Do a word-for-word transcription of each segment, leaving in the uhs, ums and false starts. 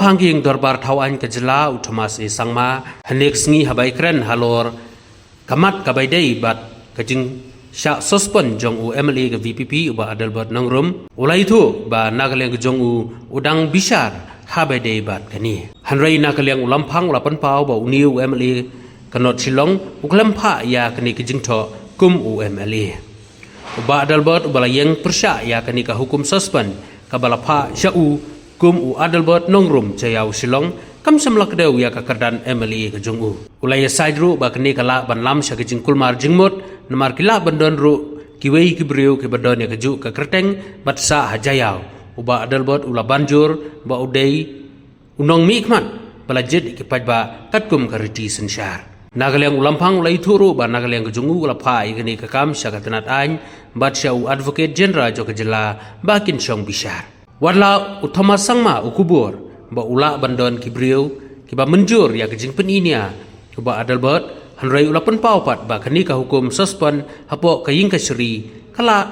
Lyngba ka ïing dorbar thaw aiñ ka jylla u Thomas A Sangma hynne ka sngi ha ba kren halor ka mat ka ba dei bad ka jingshah suspend jong u M L A ka V P P u Bah Adelbert Nongrum u la ïathuh ba na ka liang ka jong u u dang bishar ha ba dei bad kane. Hynrei na ka liang u Lamphang u la pynpaw ba une u M L A ka North Shillong u khlem phah ïa kane ka jingthoh kum u M L A. U Bah Adelbert u ba la ïeng pyrshah ïa kane ka hukum suspend ka ba la phah sha u kum u Adelbert Nongrum Jaiaw Shillong kam shym la kdew ïa ka kyrdan M L A ka jong u. U la ïasaid ruh ba kane ka lah ban lam sha ka jingkulmar jingmut namar ki lah ban don ruh kiwei ki briew ki ba don ïa ka juh ka kyrteng bad sah ha Jaiaw. U Bah Adelbert u la ban jur ba u dei u nongmihkhmat ba la jied ïa ki paidbah katkum ka riti synshar. Na ka liang u Lamphang u la ïathuh ruh ba na ka liang ka jong u u la phah ïa kane ka kam sha ka tnat aiñ bad sha u Advocate General jong ka jylla ba kin shong bishar. Wat la u Thomas Sangma u kubur ba u lah ban don ki briew ki ba mynjur ïa ka jingpyni nia u Bah Adelbert, hynrei u la pynpaw pat ba kane ka hukum suspend hapoh ka ïing kashari ka lah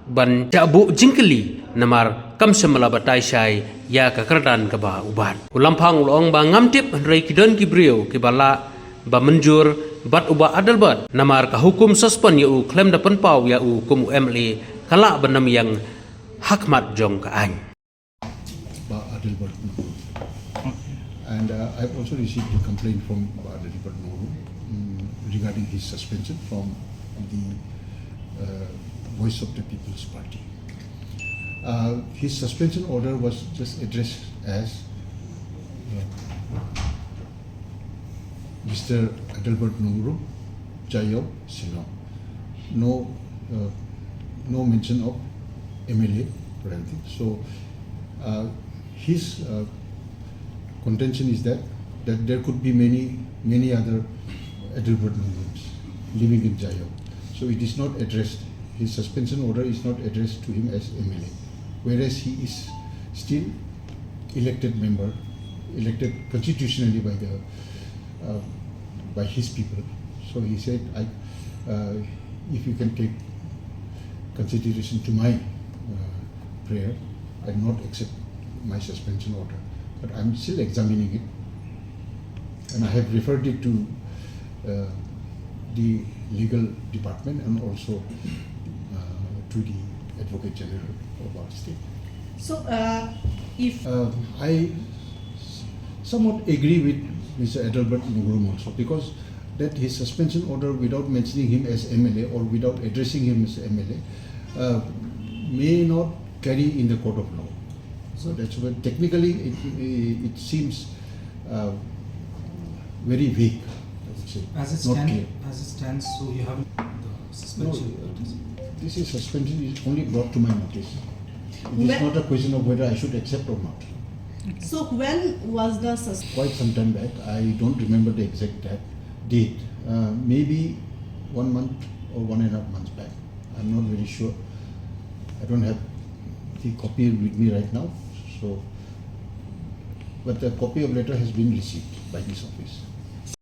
ban shah buh jingkylli namar kam shym la batai shai ïa ka kyrdan ka ba u bat. U Lamphang u la ong ba ngam tip hynrei ki don ki briew ki ba lah ba mynjur bad u Bah Adelbert namar ka hukum suspend ïa u khlem da pynpaw ïa u kum u M L A ka lah ban ym ïeng ha khmat jong ka aiñ. Bah Adelbert Nongrum. And uh, I've also received a complaint from Bah Adelbert Nongrum, mm, regarding his suspension from the uh, Voice of the People's Party. Uh, his suspension order was just addressed as uh, Mister Adelbert Nongrum, Jaiaw, Shillong. No, uh, no mention of M L A or anything. So uh, his uh, contention is that, that there could be many, many other Adelbert Nongrums living in Jaiaw. So it is not addressed. His suspension order is not addressed to him as M L A, whereas he is still elected member, elected constitutionally by the uh, by his people. So he said, I, uh, if you can take consideration to my uh, prayer and not accept my suspension order, but I'm still examining it, and I have referred it to uh, the legal department and also uh, to the Advocate General of our state. So, uh, if uh, I somewhat agree with Mister Adelbert Nongrum also, because that his suspension order without mentioning him as M L A or without addressing him as M L A uh, may not carry in the court of law. So that's why technically it, it seems uh, very vague, I would say. As it Not stands, clear. As it stands, so you have the No, suspension notice. This is suspension is only brought to my notice. It is Whe- not a question of whether I should accept or not. So when was the sus- Quite some time back. I don't remember the exact da- date. Uh, maybe one month or one and a half months back. I'm not very sure. I don't have the copy with me right now. So, but the copy of letter has been received by this office.